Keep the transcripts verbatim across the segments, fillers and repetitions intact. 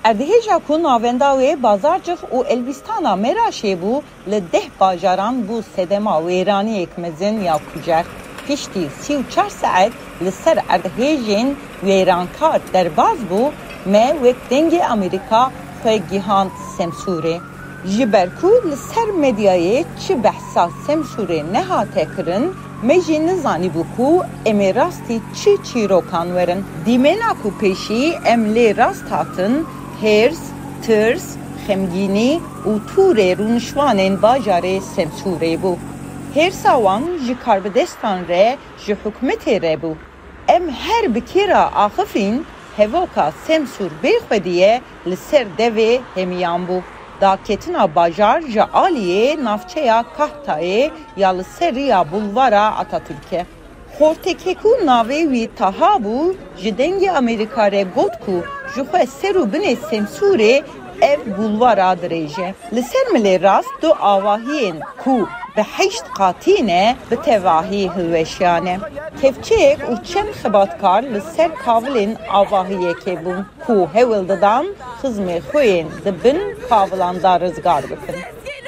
Erdhêja ku navenda wê Bazarcix û Elbîstana Mêraşê bû, li deh bajaran bû sedema wêraniyek mezin ya kujer. Piştî sî û çar saet li ser erdhêjên wêrankar derbas bû, me wek Dengê Amerîka xwe gihand Semsûrê. Ji ber ku li ser medyayê çi behsa Semsûrê nehate kirin, me jî nizanîbû ku em ê rastî çi çîrokan werin. Dîmena ku pêşî em lê rast hatin, hêrs, tirs, xemgînî û tûrê rûniştvanên bajarê Semsûrê bû. Hêrsa wan ji karbidestan re, ji hikûmetê re bû. Em her bi kê re axifîn, hevoka Semsûr bê xwedî ye, li ser devê hemiyan bû. Daketina bajar ji aliyê navçeya Kahtayê ya li ser riya Bulvara Atatürk'e. Xortekê ku navê wî Taha bû, ji Dengê Amerîka re got ku ji xwe ser û binê Semsûrê ev bulvara dirêj e. Li ser milê rast du avahiyên ku bi heşt qatî ne, bi tevahî hilweşiyane. Kevçeyek û çend xebatkar li ser kavilên avahiyekê bûn ku hewl didan xizmê xwe yên di bin kavilan de rizgar bikin.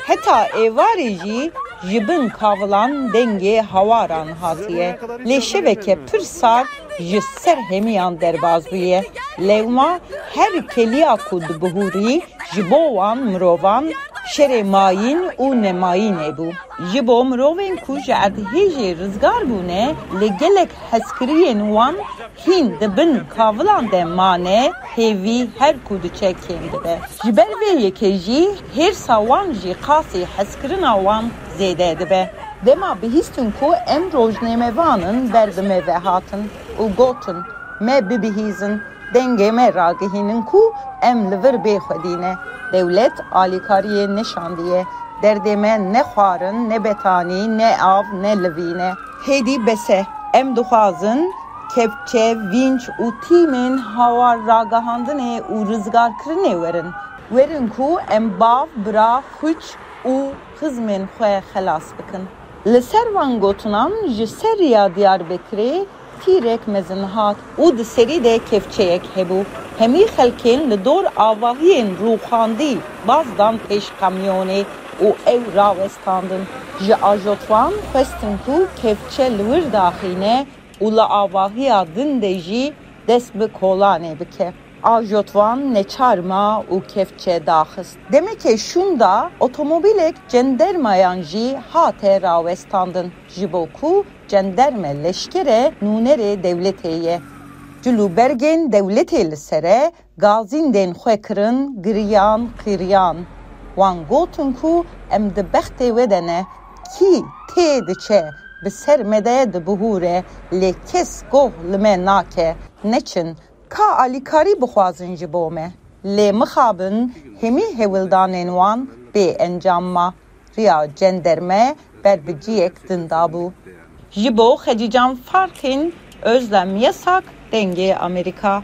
Heta êvarê jî ji bin kavilan dengê hawaran hatiye. Lê şeveke pir sar ji ser hemiyan derbas bûye. Lewma her keliya ku dibihûrî, ji bo wan mirovan şerê mayîn û nemayînê bû. Ji bo mirovên ku ji erdhêjê rizgar bûne, li gelek hezkiriyên wan hîn di bin kavilan de mane, hêvî her ku diçe kêm dibe. Ji ber vê yekê jî hêrsa wan jî qasî hezkirina wan zêde dibe. Dema bihîstin ku em rojnamevan in, ber bi me ve hatin û gotin, me bibihîzin, dengê me ragihînin ku em li vir bê xwedî ne. Dewlet alîkariyê neşandiye. Derdê me ne xwarin, ne betanî, ne av, ne livîn e. Hêdî bes e. Em dixwazin kepçe, vînç û tîmên hawar ragihandinê û rizgarkirinê werin. Werin ku em bav, bira, xwîç û xizmên xwe xelas bikin. Li ser van gotinan ji ser riya Diyarbekirê tîrek mezin hat û di serî de kevçeyek hebû. Hemî xelkên li dor avahiyên rûxandî baz dan pêş kamyonê û ew rawestandin. Ji ajotvan xwestin ku kevçe li wir daxîne û li avahiya din de jî dest bi kolanê bike. Ajotvan neçar ma û kevçe daxist. Demekê şûnda otomobîlek cendermayan jî hate rawestandin, ji bo ku cenderme leşkere nûnerê dewletê ye. Cil û bergên dewletê li ser e, gazîndên xwe kirin, giriyan, qîriyan. Wan gotin ku em di bextê we de ne. Kî tê diçe, bi ser me de dibihûre, lê kes goh li me nake, neçin. Ka alîkarî bixwazin ji bo me. Lê mixabin hemî hewldanên wan bê encam ma. Riya cenderme ber bi ciyek din dabû. Ji bo Xecîcan Farkin, Özlem Yasak, Dengê Amerîka.